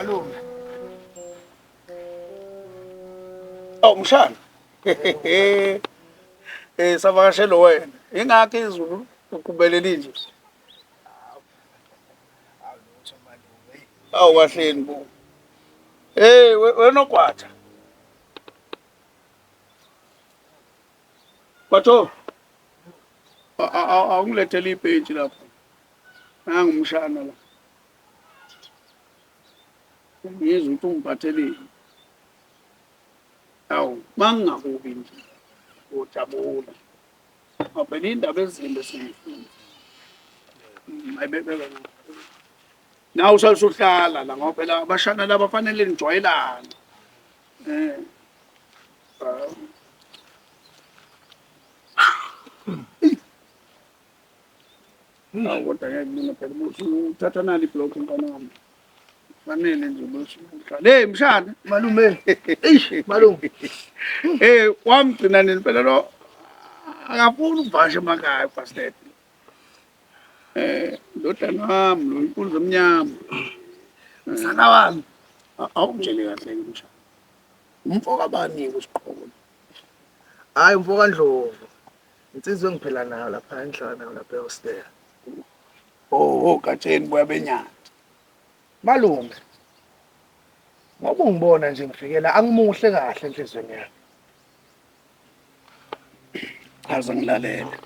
Malume. Awu mshana. Eh savakashelo wena. Ingakho izulu uqhubelele nje. Awu kahleni bo. Hey wena ogwaja. Gwajo. Awungilethele ibhentshi lapho. Nangu umshana la. Ngizwe ukuthi ungiphatheleni. Awu mangingakubi nje. Ujabula. Phela indaba ezimbi singifuni. Ayibebeka. Nawe usalusuhlala la ngoba phela abashana laba fanele nijwayelane. Eh. Awu kodwa ngeke mina phela ukuthi uthatha nali iblock mfana wami. Fanele nje ukuthi uhlale. Hey mshana. Malume. Eish malume. Eh wamgcina nini phela lo akafuni ukuvasha emakhaya bastard. Eh ndodana wami lo inkunzi omnyama. Msana wami. Awungitshele kahle mshana. Umfo kabani usiqhoko? Hayi umfo kaNdlovu. Insizwa engiphila nayo lapha enhlala nayo lapha eHostela. Oh, ogatsheni buya benyathi. Malume. Ngoba ungibona nje ngifikela angimuhle kahle enhlizweni yami. Chaza ngilalele.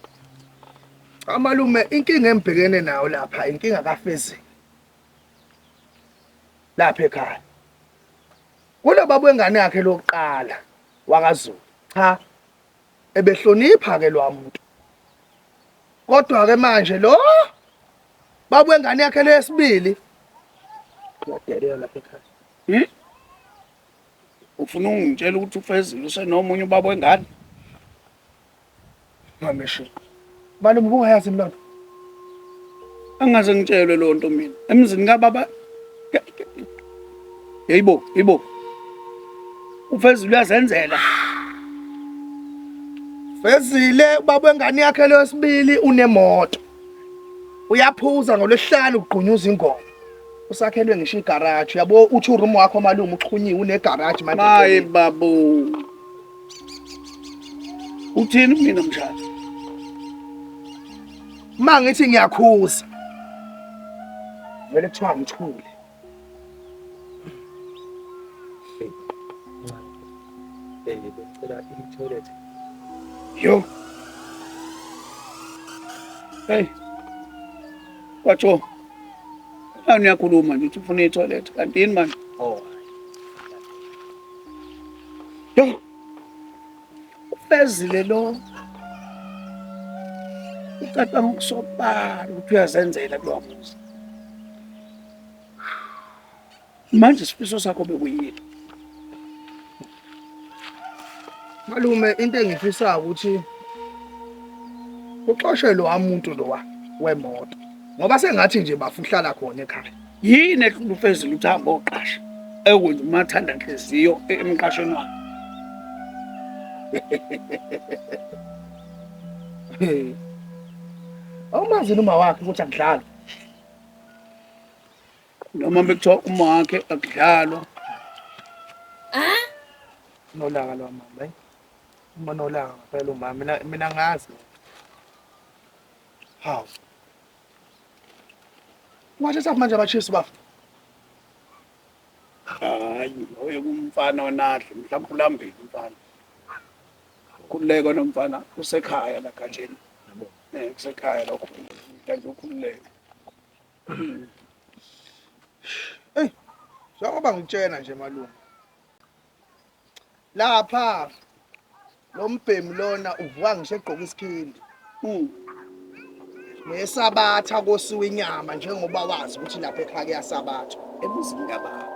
Cha malume inkinga engibhekene nayo lapha inkinga kaFezile. Lapha ekhaya. Kulobaba wengane yakhe lokuqala wakaZulu. Cha ebehlonipha ke lwamuntu. Kodwa ke manje lo baba wengane yakhe lesibili uyadelela lapha ekhaya. Hmm? Ufuna ungitshela ukuthi uFezile usenomunye ubaba wengane? Mamishi. Malume ubungayazi yini lonto? Angaze ngitshelwe lonto mina. Emzini kababa Yeyibo, yibo. Ufezile uyazenzela. Fezile ubaba wengane yakhe lwesibili unemoto. Uyaphuza ngolwesihlanu ugqunyuza ingoma. Usakhelwe ngisho igaraji. Uyabo uthi uroom wakho malume uxhunyiwe unegaraji manje. Maye babo. Uthini mina mshana? Ma ngithi ngiyakhuza. Vele kuthiwa ngithule. Eh, bengicela i-toilet. Yo. Hey. Kwatsho. Hawu niyakhuluma nje uthi ufuna i-toilet kanti yini manje? Oh. Yo. Ufezile lo. Ucabanga ukusobala ukuthi uyazenzela kulowa muzi. Manje isifiso sakho bekuyini? Malume into engifisayo ukuthi uxoshwe lo muntu lowa wemoto ngoba sengathi nje bafuhlala khona ekhaya. Yini ehlula uFezile ukuthi ahambe oqasha ekwenza umathanda nhliziyo emqashweni wakhe? Awumazi noma wakhe ukuthi akudlalwa. Noma bekuthiwa uma wakhe akudlalwa. Nolaka lwamama eh. Uma nolaka ngempela umama mina ngazi. Hawu. Wathatha manje abachisi bafo. Hayi, loyo kumfana onadle mhlawumbe ulambile umfana. Khululeka nomfana usekhaya la gatsheni. Eh kusekhaya lokho. Kanti ukhululeke. Ey, njengoba ngikutshena nje malume. Lapha lo mbhemi lona uvuka ngisho egqoka isikhindi. Nesabatha kosiwa inyama njengoba wazi ukuthi lapha ekhaya kuyasabathwa. Emzini kababa.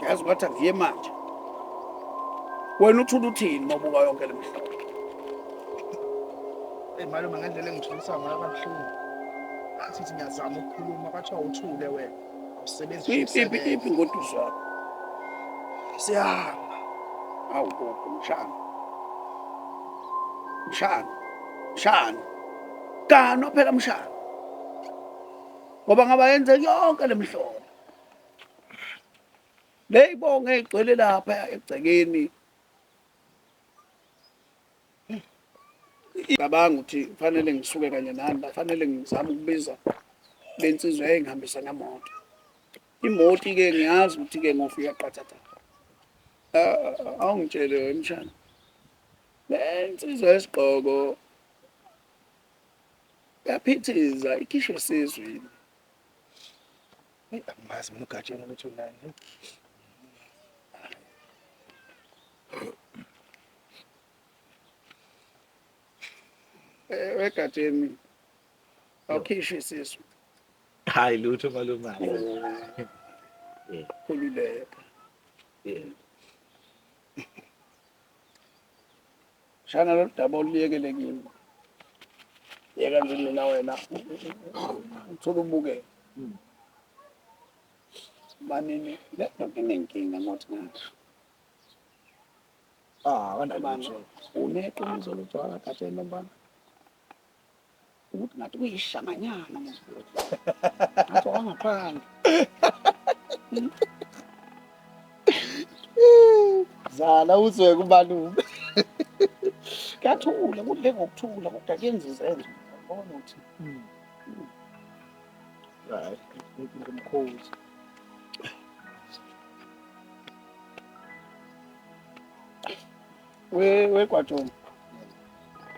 Yazi kwathi angiye manje. Wena uthula uthini uma ubuka yonke le mihlobo? Hey malume ngendlela engithulisa ngayo kabuhlungu. Ngathi ngiyazama ukukhuluma kwathiwa uthule wena. Awusebenzi. Iphi iphi ingoduso yakho? Siyahamba. Awu gogo mshana. Mshana. Mshana. Kano phela mshana. Ngoba ngaba yenzeka yonke lemhlolo. Leyibonge egcwele lapha egcekeni. Cabanga ukuthi kufanele ngisuke kanye nani la, fanele ngizame ukubiza le nsizwa yayingihambisa ngemoto. Imoti-ke ngiyazi ukuthi-ke ngofika qathatha. Awungitshele wena mshana. Le nsizwa yesigqoko yaphithiza ikhishwe esizwini. Eyi, angimazi mina uGatsheni ukuthi unani. Wegatsheni awukhishwe isisu. Hayi lutho malume. Khululeka. Shana lolu daba oluyekele kimi. Yeka nje mina wena uthole ubukele. Banini le nto inenkinga ngothi ngasho. Ah, akanalutho. Uneqiniso lutho akagatsheni lo mfana. Ukuthi ngathi kuyishanganyana mos. Ngathi wangaphandle. Zala uzwe kumalume. Kuyathula kudle ngokuthula kodwa kuyenza izenzo. Ubona ukuthi Hayi, ngimkhozi. We wegwajoni.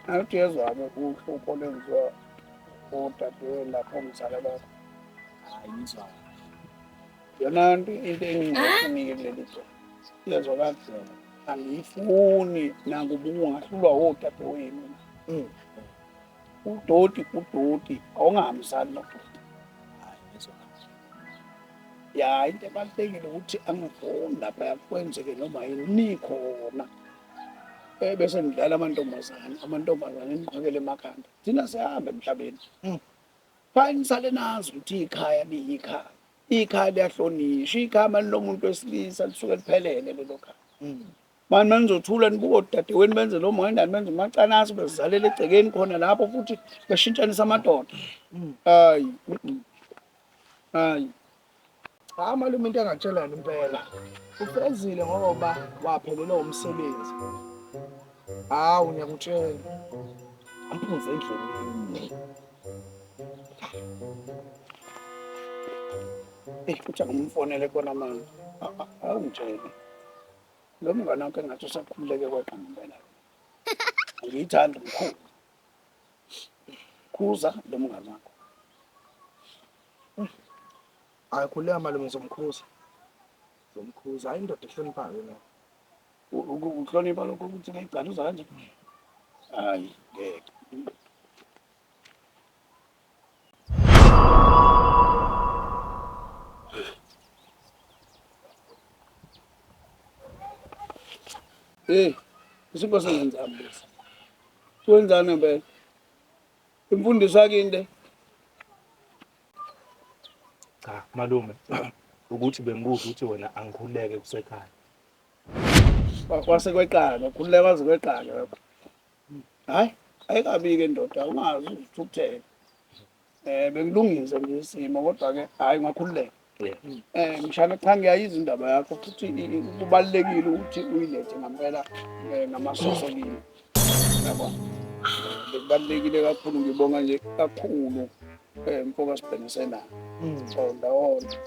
Awuthi uyezwa-ke uhlupho olwenziwa odadewenu lapho omzala bakho. Hayi ngizwa. Yona nto into engingayifuni-ke kuleli zwe. Iyezwakala? Angiyifuni nakuba ungahlulwa wodadewenu. Udoti udoti awungahambisani nodoti. Hayi ngizwa. Ya into ebalulekile ukuthi angifuni lapha kwenzeke noma yini nikhona. Eh bese nidlala amantombazane, amantombazane niqhekele emakhanda. Thina siyahamba emhlabeni. Fine nisale nazi ukuthi ikhaya liyikhaya. Ikhaya liyahlonishwa, ikhaya mani lomuntu wesilisa lisuke liphelele lelo khaya. Mani manizothula nibuka odadewenu benze lo moyendani benze umacanasi bezizalela egcekeni khona lapho futhi beshintshanisa amadoda. Hayi. Hayi. Cha malume into engakutshela yona impela. Ufezile ngoba waphelelwa umsebenzi. Hawu ngiyakutshela. Ampunze endleleni. Eyi futhi angimfonele kona manje. Awungitshele. Lo mngane wakho engathi usakhululeke kweqa ngempela. Angiyithandi mkhulu. Khuza lo mngane wakho. Hayi khuleka malume ngizomkhuza. Ngizomkhuza. Hayi indoda ehloniphayo yona. Ukuhlonipha lokho ukuthi ngiyigcaluza kanje. Hayi ngeke. Hey, isipho sengenzani lesi? Wenzani ngempela? Imfundiso yakini le. Cha malume ukuthi bengikuzwa ukuthi wena angikhululeke kusekhaya. Kwase kweqala, khululeka kwaze kweqala lokho. Hayi, ayikabi-ke ndoda, ungazi uzithukuthele. Eh bengilungise nje isimo kodwa ke hayi ungakhululeka. Eh mshana cha ngiyayizwa indaba yakho futhi kubalulekile ukuthi uyilethe ngempela ngamasoso kimi. Yabo. Bekubalulekile kakhulu ngibonga nje kakhulu eh mfoka sibhenisena. So ndawonye.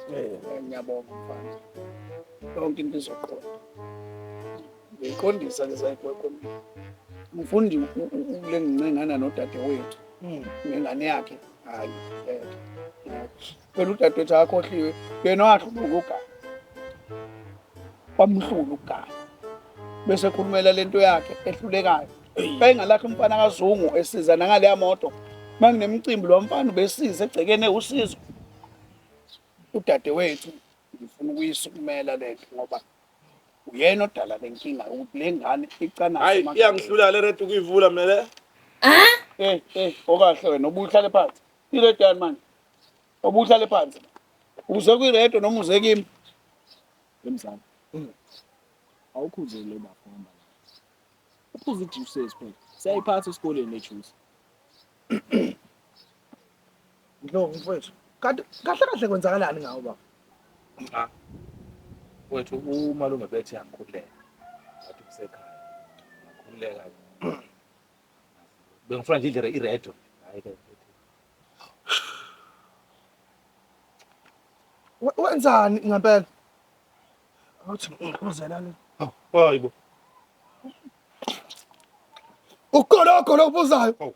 Ngiyabonga mfana. Yonke into izoqonda. Ngiyiqondisa ke sayigwegwe mina. Mfundi ule ngincengana nodadewethu ngengane yakhe. Hayi ngeke. Phela udadewethu akakhohliwe yena wahlulwa ukugana. Kwamhlula ukugana. Bese ekhulumela lento yakhe ehlulekayo. Bengalahla umfana kaZungu esiza nangaleya moto. Manginemicimbi lo mfana ubesiza egcekene usizo. Udadewethu ngifuna ukuyisukumela lento ngoba uyena odala le nkinga ukuthi le ngane icana. Hayi iyangihlula le red ukuyivula mina le. Eh eh okahle wena obuhlale phansi. Ired yani manje? Obuhlale phansi. Uze kwiredo noma uze kimi? Mzala. Awukhuze lo bafo hamba la. Uphuza ijuice phela. Siyayiphatha esikoleni le juice. Ndlovu mfowethu. Kanti kahle kahle kwenzakalani ngawo baba? Cha. Wethu umalume bethi angikhululeke. Ngathi kusekhaya. Ngakhululeka. Bengifuna nje idle i-radio. Hayi ke. Wenzani ngempela? Awuthi ngiphuzela le. Hayi bo. Ugologo lokuphuzayo.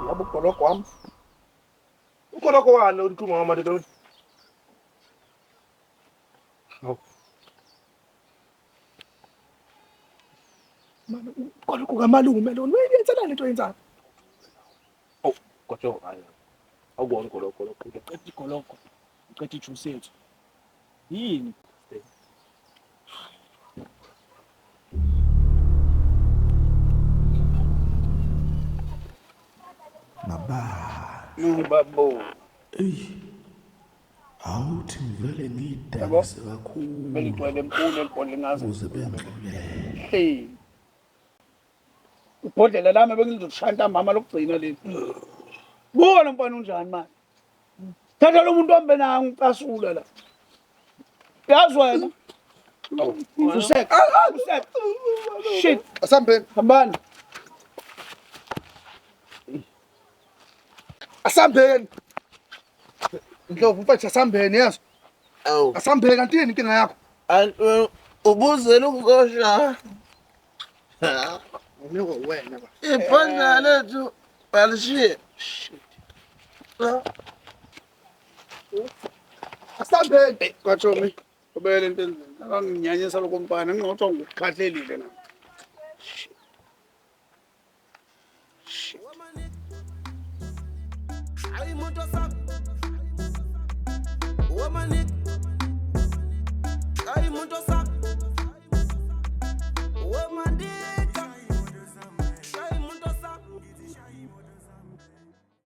Yabo ugologo wami. Ugologo wani ulikhuluma ngamali lo? Hawu. Mama ugologo kamalume lona. Uyenzelani into oyenzayo? Awu, kodwa hayi. Awubona ugologo lo. Uqeda igologo. Uqeda ijuice yethu. Yini? Babo. Awuthi ngivele ngiyidanise kakhulu Beligcwele mkhulu elibhodlela ngaze. ukuze bengixolele. Hey. Ibhodlela lami bengizoshaya ntambama lokugcina leli. Buka lo mfana unjani manje? Thatha lo muntu wambe naye ngicasula la. Yazi wena. Usek. Usek. Shit. Asambeni. Hambani. Asambeni. Ndlovu mfethu asambeni yeso. Awu, Asambeni kanti yini inkinga yakho? anti ubuzela ukuzoshaya. Nginikwe wena ba. Ibhodlela lethu balishiye. Asambeni. Kwachomi. Ubele into endlini. Akanginyanyisa lokho mfana ngingothiwa ngikukhahlelile na. Hayi imoto sakho.